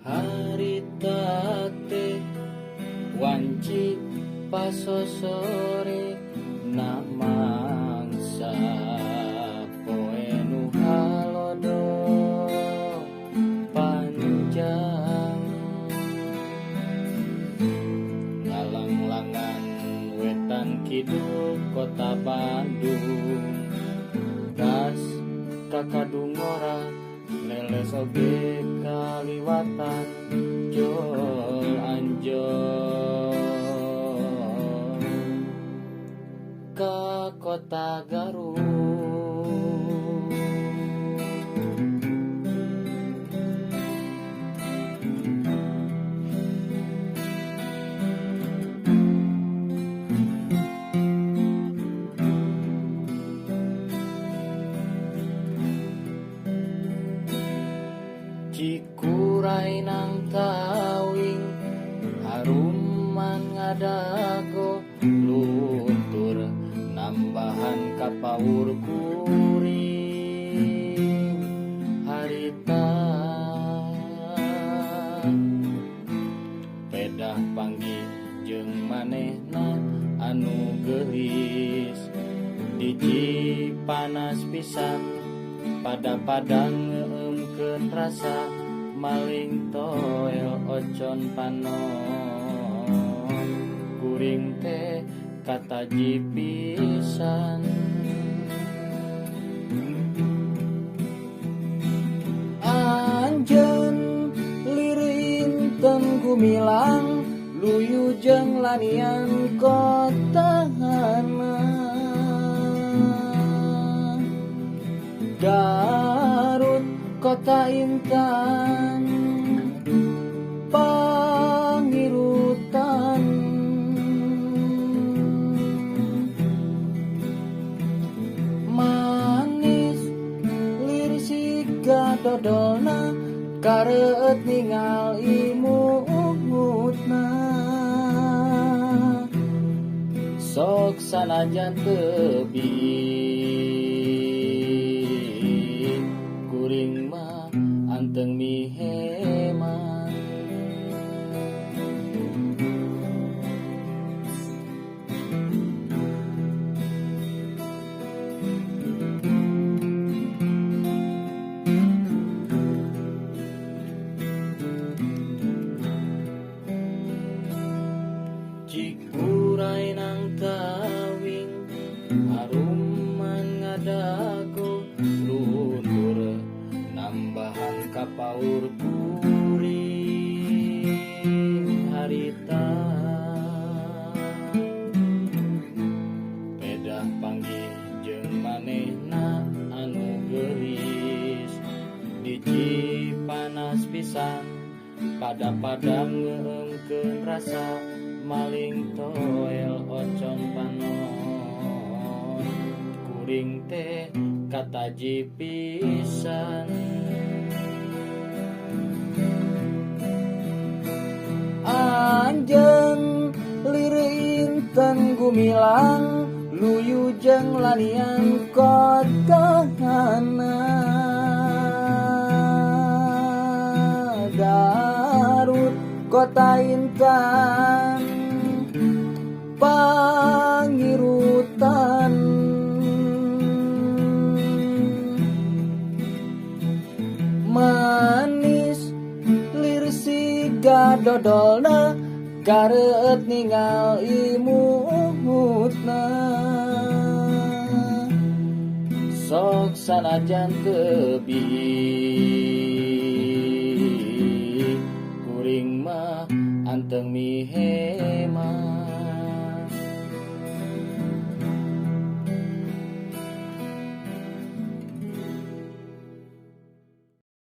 Harita teh wanci pasosore na mangsa poe nu halodo panjang, ngalanglangan wetan kidul kota Bandung, gas ka Kadungora, leles oge kaliwatan jol anjol ka kota Garut. Cikuray nang Tawing haruman ngadago luntur, nambahan kapaur kuring harita. Pedah panggih jeung manehna anu geulis di Cipanas pisan, pada padang ngeueumkeun rasa, maling toel ocon panon, kuring teh kataji pisan. Anjeun lir inten gumilang, luyu jeung lanian kotana Garut, kota intan pangirutan. Manis lir siga dodolna, kareueut ningal imutna, sok sanajan tebih, kuring mah anteng miheman. Cikuray nang Tawing haruman ngadago luntur, nambahan kapaur kuring harita. Pedah panggih jeung manehna anu geulis di Cipanas pisan, pada padang ngeueumkeun rasa, maling toel ocon panon, kuring teh kataji pisan. Anjeun lir inten gumilang, luyu jeung lanian kotana Garut, kota intan pangirutan. Manis lir siga dodolna, kareueut ningal imutna, sok sanajan tebih, kuring mah anteng miheman.